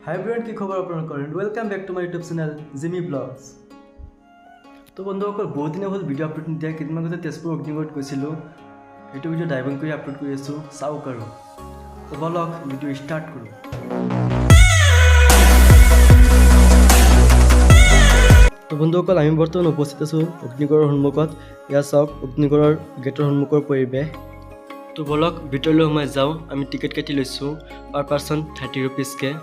হাই everyone, কি খবৰ আপোনালোকৰ? Welcome back to my YouTube channel Jimmy Blogs. তো বন্ধুসকল, বহুত দিনে হ'ল ভিডিঅ' আপলোড নিদিয়া। কেইদিনমান আগতে তেজপুৰ অগ্নিগড়ত গৈছিলোঁ, সেইটো ভিডিঅ' ড্ৰাইভিং কৰি আপলোড কৰি আছোঁ, চাওক। আৰু তো বলক, ভিডিঅ' ষ্টাৰ্ট কৰোঁ। তো বন্ধুসকল, আমি বৰ্তমান উপস্থিত আছোঁ অগ্নিগড়ৰ সন্মুখত। ইয়াত চাওক, অগ্নিগড়ৰ গেটৰ সন্মুখৰ পৰিৱেশ। তো বলক, ভিতৰলৈ সোমাই যাওঁ। আমি টিকেট কাটি লৈছোঁ, পাৰ পাৰ্চন 30 ৰুপিজকৈ।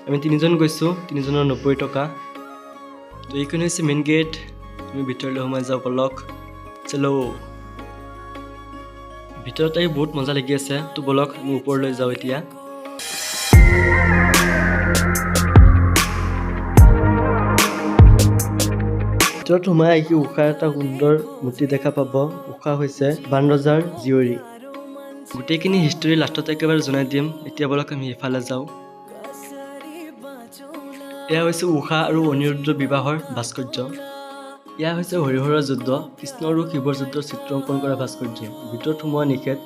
আমি তিনিজন গৈছোঁ, তিনিজনৰ 90 টকা। তো এইখন হৈছে মেইন গেট। আমি ভিতৰলৈ সোমাই যাওঁ, বলক, চলো। ভিতৰত আহি বহুত মজা লাগি আছে। তো বলক, আমি ওপৰলৈ যাওঁ এতিয়া। ভিতৰত সোমাই আহি উষাৰ এটা সুন্দৰ মূৰ্তি দেখা পাব। উষা হৈছে বানৰজাৰ জীয়ৰী। গোটেইখিনি হিষ্টৰী লাষ্টত একেবাৰে জনাই দিম। এতিয়া বলক, আমি ইফালে যাওঁ। এয়া হৈছে উষা আৰু অনিৰুদ্ধ বিবাহৰ ভাস্কৰ্য। এয়া হৈছে হৰিহৰৰ যুদ্ধ, কৃষ্ণ আৰু শিৱৰ যুদ্ধৰ চিত্ৰ অংকন কৰা ভাস্কৰ্য। ভিতৰত সোমোৱা নিষেধ।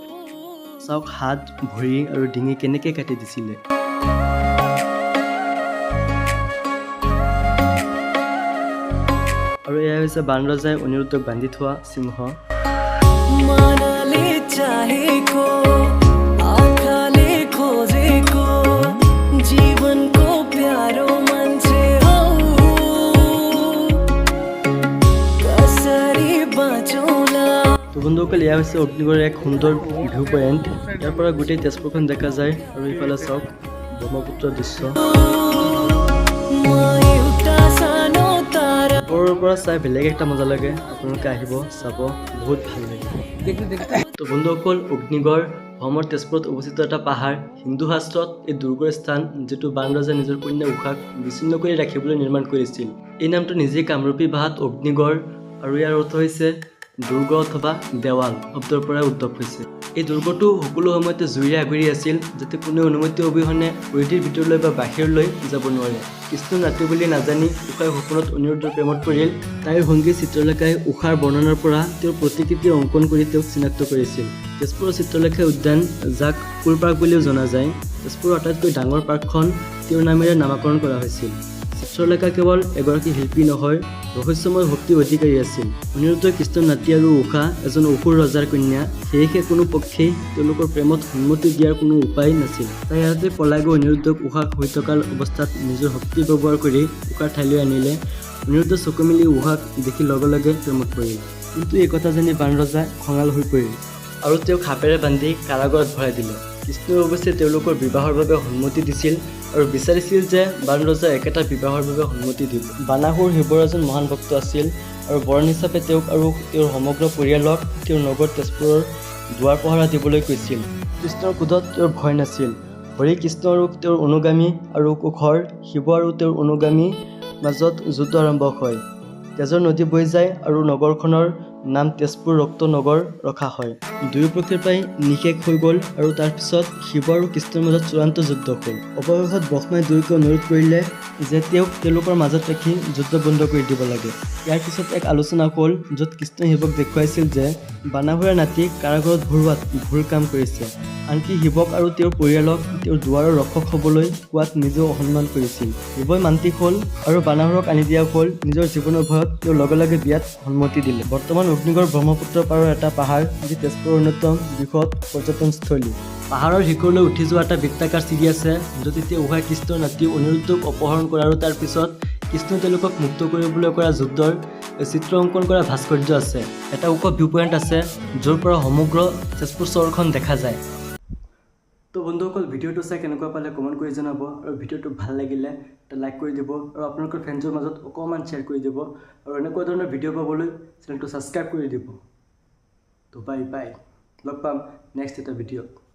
চাওক, হাত, ভৰি আৰু ডিঙি কেনেকৈ কাটি দিছিলে। আৰু এয়া হৈছে বানৰজাই অনিৰুদ্ধক বান্ধি থোৱা সিংহ। मनले चाहेको, आँखाले खोजेको, जीवनको प्यारो मान्छे हौ, कसरी बाँचौँला? তো বন্ধুসকল, এয়া হৈছে অগ্নিগড়ৰ এক সুন্দৰ ভিউ পইণ্ট। ইয়াৰ পৰা গোটেই তেজপুৰখন দেখা যায়। আৰু ইফালে চাওক, ব্ৰহ্মপুত্ৰৰ দৃশ্য। म एउटा सानो तारा। ওপৰৰ পৰা চাই বেলেগ এটা মজা লাগে। আপোনালোকে আহিব, চাব, বহুত ভাল লাগে। তো বন্ধুসকল, অগ্নিগড় অসমৰ তেজপুৰত অৱস্থিত এটা পাহাৰ। হিন্দু শাস্ত্ৰত এই দুৰ্গৰ স্থান, যিটো বানৰজাই নিজৰ কন্যা উষাক বিচ্ছিন্ন কৰি ৰাখিবলৈ নিৰ্মাণ কৰিছিল। এই নামটো নিজেই কামৰূপী ভাষাত অগ্নিগড় আৰু ইয়াৰ অৰ্থ হৈছে দুৰ্গ অথবা দেৱাল শব্দৰ পৰাই উদ্ভৱ হৈছে। এই দুৰ্গটো সকলো সময়তে জুইৰে আগুৰি আছিল, যাতে কোনেও অনুমতি অবিহনে পৰিধিৰ ভিতৰলৈ বা বাহিৰলৈ যাব নোৱাৰে। কৃষ্ণ নাতি বুলি নাজানি উষাই সপোনত অনিৰুদ্ধৰ প্ৰেমত পৰিল। তাইৰ সংগী চিত্ৰলেখাই উষাৰ বৰ্ণনাৰ পৰা তেওঁৰ প্ৰতিকৃতি অংকন কৰি তেওঁক চিনাক্ত কৰিছিল। তেজপুৰৰ চিত্ৰলেখা উদ্যান, যাক কুল পাৰ্ক বুলিও জনা যায়, তেজপুৰৰ আটাইতকৈ ডাঙৰ পাৰ্কখন তেওঁৰ নামেৰে নামাকৰণ কৰা হৈছিল। চিত্ৰলেখা কেৱল এগৰাকী শিল্পী নহয়, ৰহস্যময় শক্তিৰ অধিকাৰী আছিল। অনিৰুদ্ধ কৃষ্ণৰ নাতি আৰু উষা এজন অসুৰ ৰজাৰ কন্যা। সেয়েহে কোনো পক্ষেই তেওঁলোকৰ প্ৰেমত সন্মতি দিয়াৰ কোনো উপায় নাছিল। তাই ইয়াতে পলাই গৈ অনিৰুদ্ধক উষাক শুই থকা অৱস্থাত নিজৰ শক্তি ব্যৱহাৰ কৰি উষাৰ ঠাইলৈ আনিলে। অনিৰুদ্ধ চকু মেলি উষাক দেখি লগে লগে প্ৰেমত পৰিল। কিন্তু এই কথা জানি বানৰজা খঙাল হৈ পৰিল আৰু তেওঁক সাপেৰে বান্ধি কাৰাগাৰত ভৰাই দিলে। কৃষ্ণই অৱশ্যে তেওঁলোকৰ বিবাহৰ বাবে সন্মতি দিছিল আৰু বিচাৰিছিল যে বানৰজাই একেটা বিবাহৰ বাবে সন্মতি দিব। বানাসুৰ শিৱৰ এজন মহান ভক্ত আছিল আৰু বৰণ হিচাপে তেওঁক আৰু তেওঁৰ সমগ্ৰ পৰিয়ালক তেওঁৰ নগৰ তেজপুৰৰ দুৱাৰ পহৰা দিবলৈ কৈছিল। কৃষ্ণৰ ক্ৰোধত তেওঁৰ ভয় নাছিল। হৰি কৃষ্ণ আৰু তেওঁৰ অনুগামী আৰু কুশৰ শিৱ আৰু তেওঁৰ অনুগামী মাজত যুদ্ধ আৰম্ভ হয়। তেজৰ নদী বৈ যায় আৰু নগৰখনৰ নাম তেজপুৰ ৰক্ত নগৰ ৰখা হয়। দুয়োপক্ষৰ প্ৰায় নিঃশেষ হৈ গ'ল আৰু তাৰ পিছত শিৱ আৰু কৃষ্ণৰ মাজত চূড়ান্ত যুদ্ধ হ'ল। অৱশেষত ব্ৰহ্মাই দুয়োকে অনুৰোধ কৰিলে যে তেওঁক তেওঁলোকৰ মাজত ৰাখি যুদ্ধ বন্ধ কৰি দিব লাগে। ইয়াৰ পিছত এক আলোচনা হ'ল, য'ত কৃষ্ণই শিৱক দেখুৱাইছিল যে বানাসুৰে নাতিক কাৰাগাৰত ভৰোৱাত ভুল কাম কৰিছে। আনকি শিৱক আৰু তেওঁৰ পৰিয়ালক তেওঁৰ দুৱাৰৰ ৰক্ষক হ'বলৈ কোৱাত নিজেও অসন্মান কৰিছিল। শিৱই মান্তি হ'ল আৰু বানাসুৰক আনি দিয়া হ'ল। নিজৰ জীৱনৰ ভয়ত তেওঁ লগে লগে বিয়াত সন্মতি দিলে। বৰ্তমান অগ্নিগড় ব্ৰহ্মপুত্ৰৰ পাৰৰ এটা পাহাৰ, যি তেজপুৰৰ অন্যতম বৃহৎ পৰ্যটনস্থলী। পাহাৰৰ শিখৰলৈ উঠি যোৱা এটা বৃত্তাকাৰ চিৰি আছে, য'ত এতিয়া উষাই কৃষ্ণৰ নাতি অনিৰুদ্ধক অপহৰণ কৰা আৰু তাৰ পিছত কৃষ্ণই তেওঁলোকক মুক্ত কৰিবলৈ কৰা যুদ্ধৰ চিত্ৰ অংকন কৰা ভাস্কৰ্য আছে। এটা ওখ ভিউ পইণ্ট আছে, য'ৰ পৰা সমগ্ৰ তেজপুৰ চহৰখন দেখা যায়। তো বন্ধুসকল, ভিডিঅ'টো চাই কেনেকুৱা পালে কমেণ্ট কৰি জনাব আৰু ভিডিঅ'টো ভাল লাগিলে এটা লাইক কৰি দিব আৰু আপোনালোকৰ ফ্ৰেণ্ডছৰ মাজত অকণমান শ্বেয়াৰ কৰি দিব আৰু এনেকুৱা ধৰণৰ ভিডিঅ' পাবলৈ চেনেলটো ছাবস্ক্ৰাইব কৰি দিব। তো বাই বাই, লগ পাম নেক্সট এটা ভিডিঅ'ত।